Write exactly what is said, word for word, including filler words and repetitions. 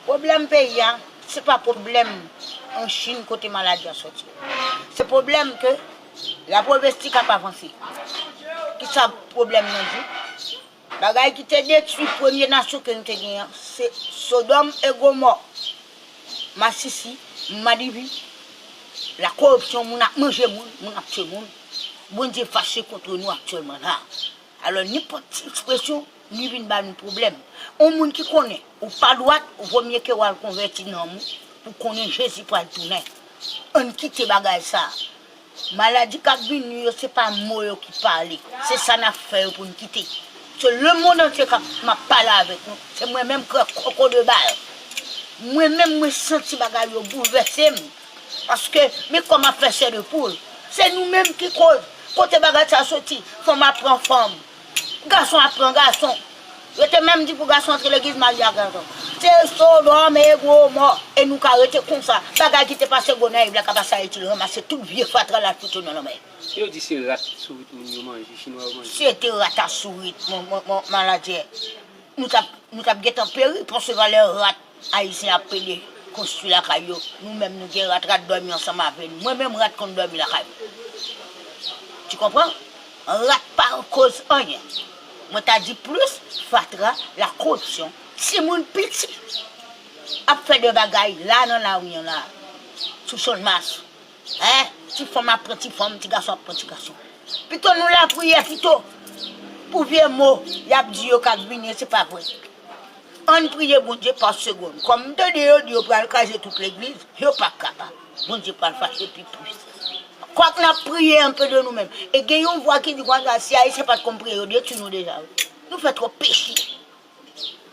Pwoblèm peyi a, se pa pwoblèm an Chin kote maladi a sòti. Se pwoblèm ke la pwovens ti k ap avanse. Kisa pwoblèm nan di? Bagay ki te detwi premye nasyon ke nou te genyen an, se Sodòm e Gomò, masisi, madipi, lakoripsyon, moun ap manje moun, moun ap tiye moun. Bondye fache kont nou aktyèlman la. Alò, nenpòt ti ekspresyon, li vin ba nou pwoblèm. Yon moun ki konnen ou pa dwat, ou vomye ke w al konvèti nanm ou pou konnen Jezi pral tounen. Ann kite bagay sa a. Maladi k ap vini yo, se pa mo yo ki pale. Se sa n ap fè yo pou n kite. Se lemonn antye k ap, m ap pale avèk nou. Se mwen menm k koko de bal. Mwen menm, mwen santi bagay yo boulvèse m. Paske, men kòman fè chè de poul. Se nou menm ki koz. Kote bagay sa soti? Fanm ap pran fanm. Gason ap pran gason. Yo te menm di pou gason antre legliz, marye ak gason. Se Sodòm e Gomò. E nou ka rete konsa. Bagay ki te pase Gonayiv la ka pase Ayiti, l ranmase tout vye fatra l al fout yo nan lanmè. Yo di se rat sourit moun yo manje, chinwa yo manje. Se te rat a sourit, mon, mon, mon, maladie. Nou t ap, nou t ap gentan peri, paske valè rat ayisyen ap pede konstwi lakay yo. Nou menm nou gen rat, rat dòmi ansanm avè nou. Mwen menm rat konn dòmi lakay mwen. Tu comprends? Rat pa koz anyen. Mwen ta di plis fatra, la koripsyon. Timoun piti ap fè de bagay la nan lari an la. Sou Channmas. Hein? Ti fanm ap pran ti fanm, ti gason ap pran ti gason. Pito nou lapriyè pito. Pou vye mo y ap di yo k ap vini, se pa vre. Ann priye Bondye pa segonn. Kòm m tande yo di yo pral kraze tout legliz, yo p ap kapab. Bondye pral fache pi plis. Kwak n ap priye anpe de nou menm. E gen yon vwa ki di konsa, si Ayisyen pa t konn priye, yo detwi nou deja, wi. Nou fè twòp peche.